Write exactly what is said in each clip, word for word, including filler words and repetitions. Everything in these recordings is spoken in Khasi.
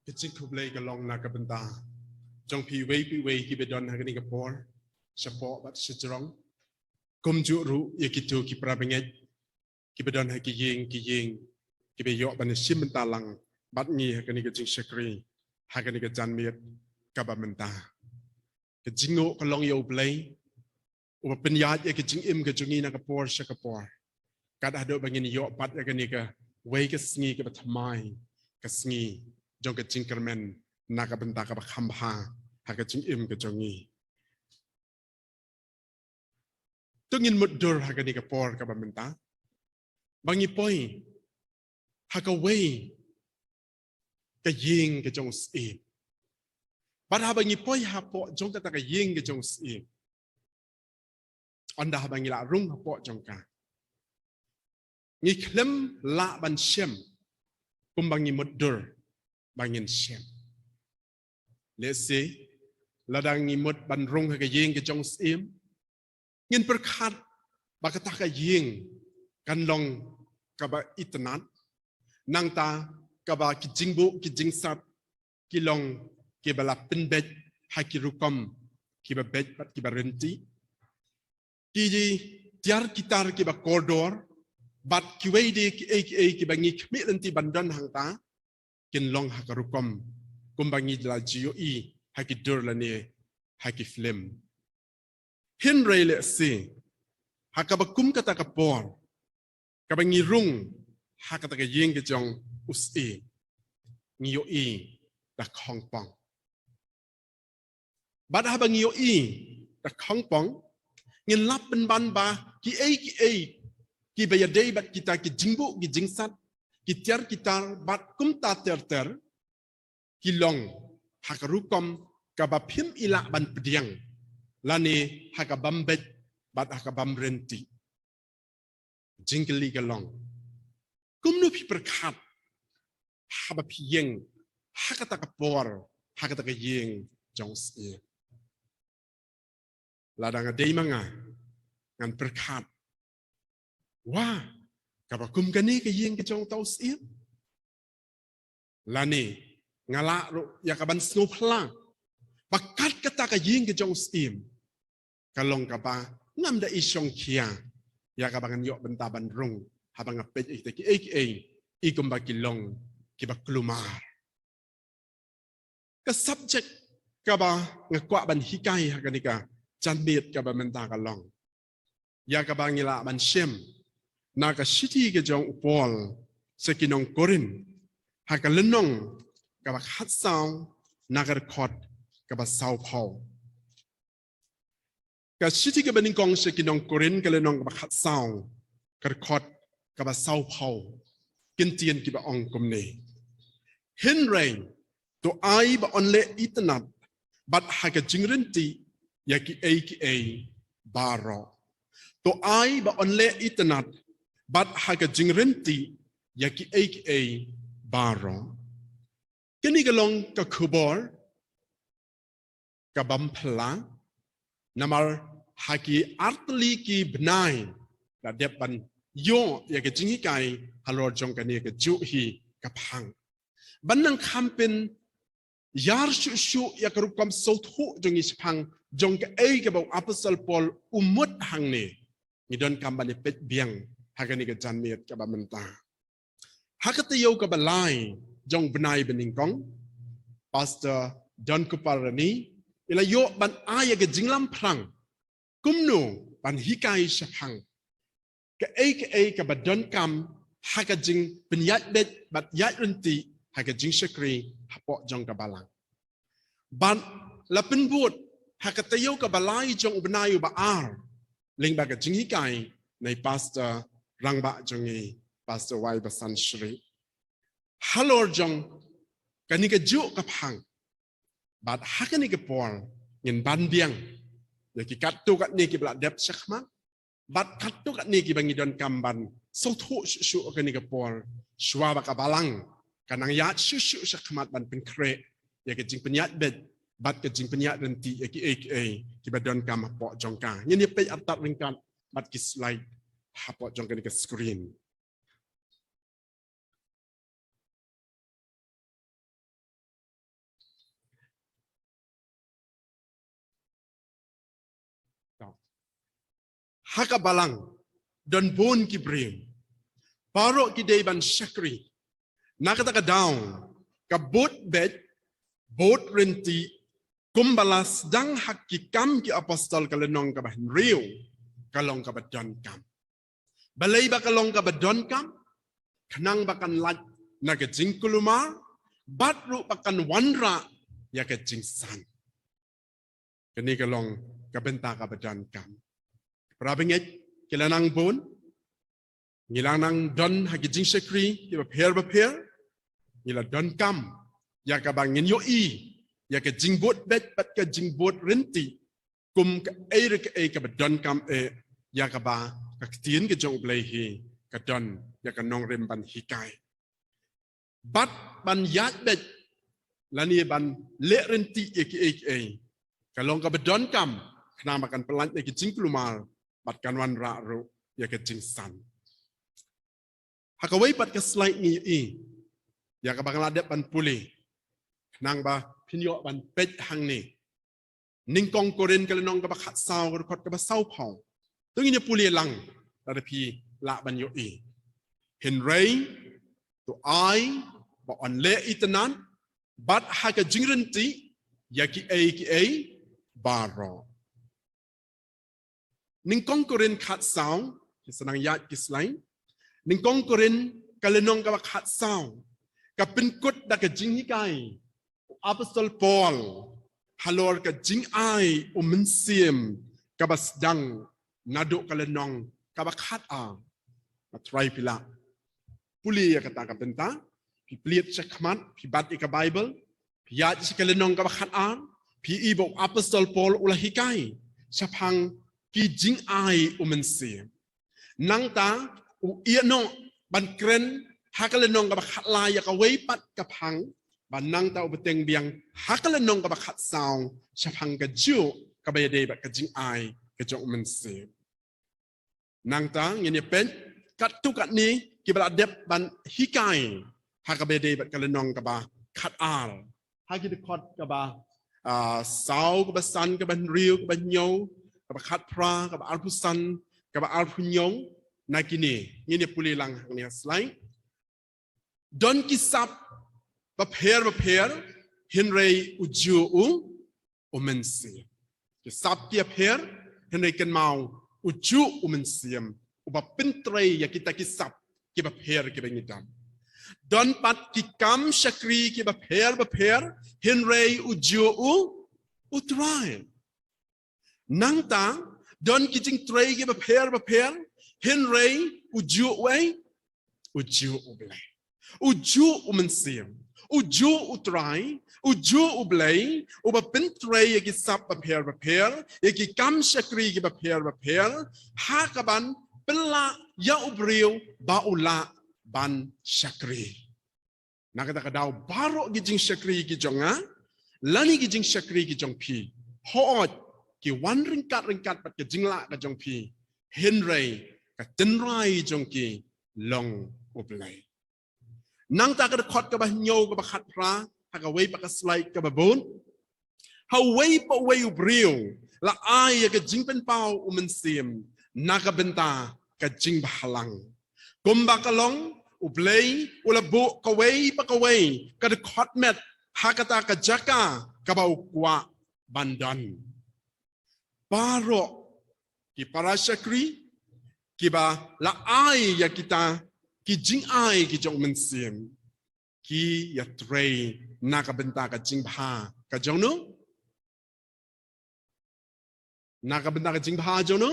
Ka jingkhublei ka long na ka bynta jong phi iwei pa iwei kiba don ha kane ka por, shapoh bad shajrong. Kumjuh ruh ïa kito ki para bangeit kiba don ha ki ïing ki ïing, kiba ïoh ban ïashim bynta lang bad ngi ha kane ka jingshakri ha kane ka janmiet kaba mynta. Ka jingnguh ka long ïa U Blei uba pynïaid ïa ka jingim ka jong ngi na ka por sha ka por, kat haduh ba ngin ïoh pat ïa kane kawei ka sngi kaba thymmai, ka sngi jong ka jingkyrmen na ka bynta kaba kham bha ha ka jingim ka jong ngi. To ngin mutdur ha kane ka por kaba mynta ba ngi poi ha kawei ka ïing ka jong u syiem. Bad haba ngi poi hapoh jong kata ka ïing ka jong u syiem, ynda haba ngi la rung hapoh jong ka, ngi khlem lah ban shem kumba ngi mutdur ba ngin shem. Lehse lada ngi mut ban rung ha ka ïing ka jong u syiem, ngin pyrkhat ba kata ka ïing kan long kaba itynnad, nangta kaba ki jingbuh ki jingsat ki long kiba la pynbeit ha ki rukom kiba beit bad kiba rynti. Ki tiar ki tar kiba kordor bad kiwei de kiei kiei kiba ngi khmih lynti ban don hangta kin long ha ka rukom kumba ngi la ju ïohi ha ki dur lane ha ki film. Hynrei lehse ha kaba kum kata ka por kaba ngi rung ha kata ka ïing ka jong u syiem, ngi ïohi da khongpong. Bad haba ngi ïohi da khongpong, ngin lah pynban ba kiei kiei kiba ïadei bad kita ki jingbuh ki jingsat, ki tiar ki tar bad kumta ter ter, ki long ha ka rukom kaba phim lah ban pdiang lane ha ka bym beit bad ha ka bym rynti. Jingkylli ka long, kumno phi pyrkhat haba phi ïeng ha kata ka por ha kata ka ïing jong u syiem? Lada nga dei ma nga, ngan pyrkhat, wa, kaba kum kane ka ïing ka jong uta u syiem? Lane nga lah ruh ïa kaban sngewphylla ba kat kata ka ïing ka jong u syiem ka long kaba ngam da i shongkhia ïa kaba ngan ïoh bynta ban rung haba nga peit ïa kita kiei kiei i kumba ki long kiba kulmar. Ka subject kaba nga kwah ban hikai ha kane ka janmiet kaba mynta ka long ïa kaba ngi lah ban shem na ka shithi ka jong u Paul sha ki nong Korinth, ha ka lynnong kaba khatsaw, na ka dkhot kaba sawphew. Ka shithi kaba nyngkong sha ki nong Korinth, ka lynnong kaba khatsaw, ka dkhot kaba sawphew, ki ktien kiba ong kumne: Hynrei to ai ba yn leh itynnad bad ha ka jingrynti ïa kiei kiei baroh. To ai ba yn leh itynnad bad ha ka jingrynti ïa kiei kiei baroh. Kane ka long ka khubor ka bym phylla, namar ha ki artylli ki bnai la dep ban ïoh ïa ka jinghikai halor jong kane kajuh hi ka phang. Ban nang kham pynïar shuh shuh ïa ka rukom sngewthuh jong ngi shaphang jong kaei kaba u Apostol Paul u mut hangne, ngi donkam ban ïa peit biang ha kane ka janmiet kaba mynta. Ha ka taïew kaba lai jong u bnai banyngkong, Pastor Don Kupar Rani i la ïoh ban ai ïa ka jinglam phrang kumno ban hikai shaphang kaei kaei kaba donkam ha ka jingpynïaid beit bad ïaid rynti ha ka jingshakri hapoh jong ka balang. Bad la pynbud ha ka taïew kaba lai jong u bnai uba ar lyngba ka jinghikai na i Pastor rangbah jong ngi, Pastor Y. Basan Shri, halor jong kane kajuh ka phang. Bad ha kane ka por ngin ban biang ïa ki katto katne kiba la dep shakhmat, bad katto katne kiba ngi donkam ban sngewthuh shuh shuh ha kane ka por, shuwa ba ka balang kan nang ïaid shuh shuh shakhmat ban pynkhreh ïa ka jingpynïaid beit bad ka jingpynïaid rynti ïa kiei kiei kiba donkam hapoh jong ka. Ngin ïa peit artat ryngkat bad ki slide hapoh jong kane ka screen. Ha ka balang don bun ki briew. Baroh ki dei ban shakri. Na kata ka daw, ka bud beit, bud rynti, kumba la sdang ha Ki Kam ki Apostol ka lynnong kaba hynriew, ka long kaba donkam. Balei ba ka long kaba donkam? Khnang ba kan lait na ka jingkulmar, bad ruh ba kan wanrah ïa ka jingsan. Kane ka long ka bynta kaba donkam. Para bangeit, ki la nang bun, ngi la nang don ha ki jingshakri kiba pher bapher, ngi la donkam ïa kaba ngin ïohi ïa ka jingbud beit bad ka jingbud rynti kum kaei re kaei kaba donkam, eh, ïa kaba ka ktien ka jong U Blei hi ka don ïa ka nongrim ban hikai. Bad ban ïaid beit lane ban leh rynti ïa kiei kiei, ka long kaba donkam, khnang ba kan pyllait na ki jingkulmar bad kan wanrah ruh ïa ka jingsan. Ha kawei pat ka slide ngi ïohi ïa kaba nga la dep ban pule, khnang ba phin ïoh ban peit hangne. Nyngkong Korinth ka lynnong kaba khatsaw, ka dkhot kaba sawphew. To ngin ïa pule lang, lada phi lah ban ïohi. Hynrei to ai ba yn leh itynnad bad ha ka jingrynti ïa kiei kiei baroh. Nyngkong Korinth khatsaw, ki sa nang ïaid ki slide. Nyngkong Korinth ka lynnong kaba khatsaw ka pynkut da ka jinghikai u Apostol Paul halor ka jingai u Mynsiem kaba sdang naduh ka lynnong kaba khatar. Nga trai phi lah pule ïa kata ka bynta, phi plie shakhmat, phi bat ïa ka Baibl, phi ïaid sha ka lynnong kaba khatar, phi i ba u Apostol Paul u la hikai shaphang ki jingai u Mynsiem. Nangta u ïehnoh ban kren ha ka lynnong kaba khatlai ïa kawei pat ka phang, ba nangta u bteng biang ha ka lynnong kaba khatsaw shaphang kajuh kaba ïadei bad ka jingai ka jong u Mynsiem. Nangta ngin ïa peit katto katne kiba la dep ban hikai ha kaba ïadei bad ka lynnong kaba khatar. Ha ki dkhot kaba, ah, saw, kaba san, kaba hynriew, kaba hynñiew, kaba khatphra, kaba arphew san, kaba arphew hynñiew, na kine ngin ïa pule lang hangne ha slide. Don ki sap bapher bapher, hynrei u juh u, u Mynsiem. Ki sap ki ïapher, hynrei kynmaw u juh u Mynsiem uba pyntrei ïa kita ki sap kiba pher kiba ngi don. Don pat ki kam shakri kiba pher bapher, hynrei u juh u, u Trai. Nangta don ki jingtrei kiba pher bapher, hynrei u juh uei? U juh U Blei. U juh u Mynsiem. U juh u Trai. U juh U Blei uba pyntrei ïa ki sap bapher bapher, ïa ki kam shakri kiba pher bapher, ha kaban pynlah ïa u briew ba u lah ban shakri. Na kata ka daw baroh ki jingshakri ki jong nga lane ki jingshakri ki jong phi, hooid, ki wan ryngkat ryngkat bad ka jinglah ka jong phi, hynrei ka tynrai jong ki long U Blei. Nangta ka dkhot kaba hynñiew, kaba khatphra, ha kawei pat ka slide kaba bud. Ha uwei pa uwei u briew la ai ïa ka jingpynpaw u Mynsiem na ka bynta ka jingbhalang. Kumba ka long, U Blei u la buh kawei pa kawei ka dkhot met ha kata ka jaka kaba u kwah ban don. Baroh ki para shakri kiba la ai ïa kita ki jingai ki jong u Mynsiem, ki ïatrei na ka bynta ka jingbha ka jong no? Na ka bynta ka jingbha jong no?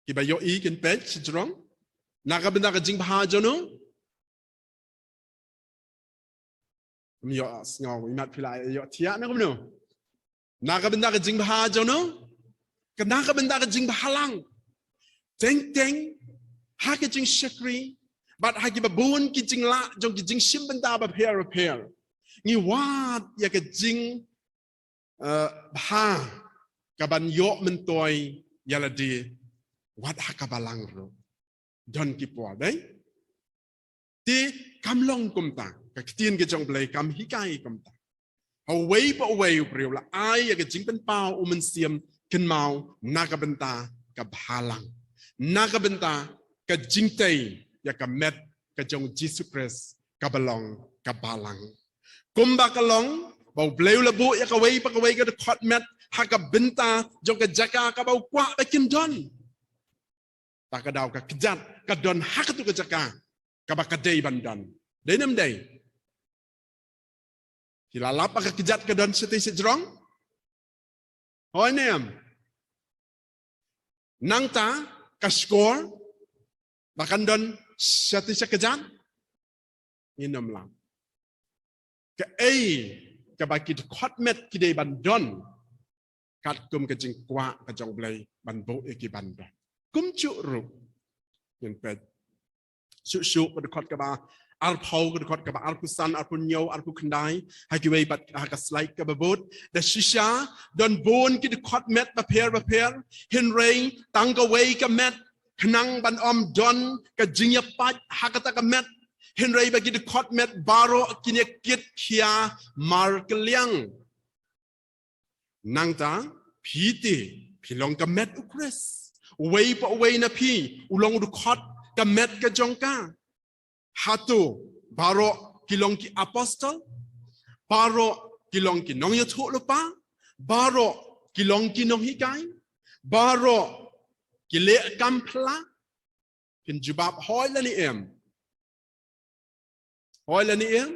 Kiba ïohi kin peit shajrong. Na ka bynta ka jingbha jong no? Ym ïohsngew, imat phi la ïohthiah, na kumno? Na ka bynta ka jingbha jong no? Ka na ka bynta ka jingbhalang. Teng teng ha ka jingshakri bad ha kiba bun ki jinglah jong ki jingshim bynta bapher bapher, ngi wad ïa ka jing, eh, bha kaban ïoh myntoi ïa lade wat ha ka balang ruh. Don ki por, dei? Te kam long kumta, ka ktien ka jong U Blei kam hikai kumta. Ha uwei pa uwei u briew la ai ïa ka jingpynpaw u Mynsiem kynmaw na ka bynta ka balang, na ka bynta ka jingtei ïa ka met ka jong Jisu Khrist kaba long ka balang. Kumba ka long ba U Blei u la buh ïa kawei pa kawei ka dkhot met ha ka bynta jong ka jaka kaba u kwah ba kin don. Ta ka daw ka kjat ka don ha katu ka jaka kaba ka dei ban don. Dei ne ym dei? Phi la lap ba ka kjat ka don shatei shajrong? Hooid ne em? Nangta ka shkor ba kan don shatei sha kjat? Ngin ym lap. Kaei kaba ki dkhot met ki dei ban don, katkum ka jingkwah ka jong U Blei ban buh ïa ki ban don. Kumjuh ruh, ngin peit shuh shuh ka dkhot kaba arphew, ka dkhot kaba arphew san, arphew hynñiew, arphew khyndai, ha kiwei pat ha ka slide kaba bud. Da shisha don bun ki dkhot met bapher bapher, hynrei tang kawei ka met, khnang ban ym don ka jingïapait ha kata ka met, hynrei ba ki dkhot met baroh kin ïa kit khia markylliang. Nangta phi te phi long ka met U Khrist. Uwei pa uwei na phi u long u dkhot ka met ka jong ka. Hato baroh ki long ki apostol? Baroh ki long ki nongïathuhlypa? Baroh ki long ki nonghikai? Baroh ki leh kam phylla? Phin jubab hooid lane em? Hooid lane em?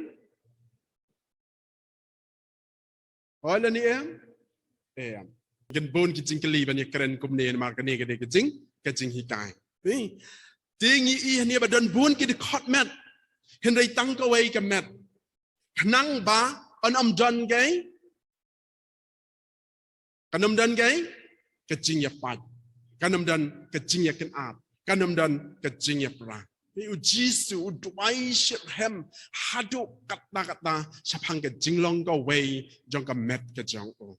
Hooid lane em? Em. Kin bun ki jingkylli ban ïakren kumne namar kane ka dei ka jing, ka jinghikai. Te, te ngi ïohi hangne ba don bun ki dkhot met, hynrei tang kawei ka met. Khnang ba kan ym don kaei? Kan ym don kaei? Ka jingïapait. Kan ym don ka jingïakynad. Kan ym don ka jingïapra. Te U Jisu u duwai shitrhem haduh katta katta shaphang ka jinglong kawei jong ka met ka jong u.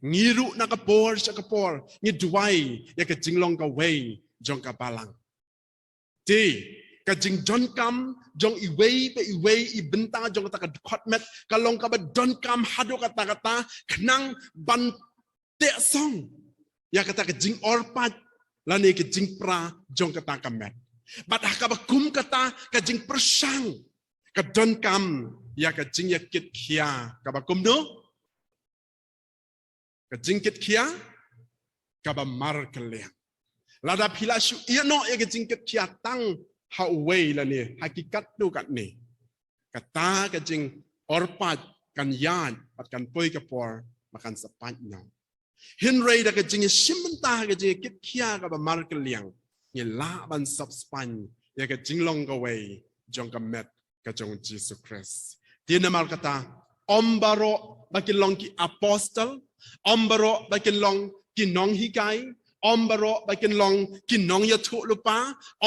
Ngi ruh na ka por sha ka por ngi duwai ïa ka jinglong kawei jong ka balang. Te ka jingdonkam jong iwei pa iwei i bynta jong kata ka dkhot met ka long kaba donkam haduh katta katta khnang ban teh song ïa kata ka jingorpait lane ka jingpra jong kata ka met. Bad ha kaba kum kata ka jingpyrshang ka donkam ïa ka jingïakit khia kaba kumno? Ka jingkit khia kaba markylliang. Lada phi la shu ïeh noh ïa ka jingkit khia tang ha uwei lane ha ki katto katne, kata ka jingorpait kan ïaid bad kan poi ka por ba kan sa pait noh. Hynrei da ka jingïashim bynta ha ka jingkit khia kaba markylliang ngi lah ban sop spaiñ ïa ka jinglong kawei jong ka met ka jong Jisu Khrist. Te namar kata, ym baroh ba kin long ki apostol, ym baroh ba kin long ki nonghikai, ym baroh ba kin long ki nongïathuhlypa,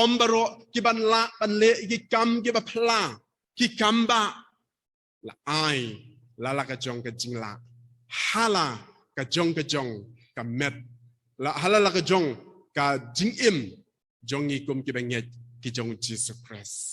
ym baroh ki ban lah ban leh ki kam kiba phylla, ki kam ba la ai la la ka jong ka jinglah ha la ka jong ka jong ka met, la ha la la ka jong ka jingim jong ngi kum kiba ngeit ki jong Jisu Khrist.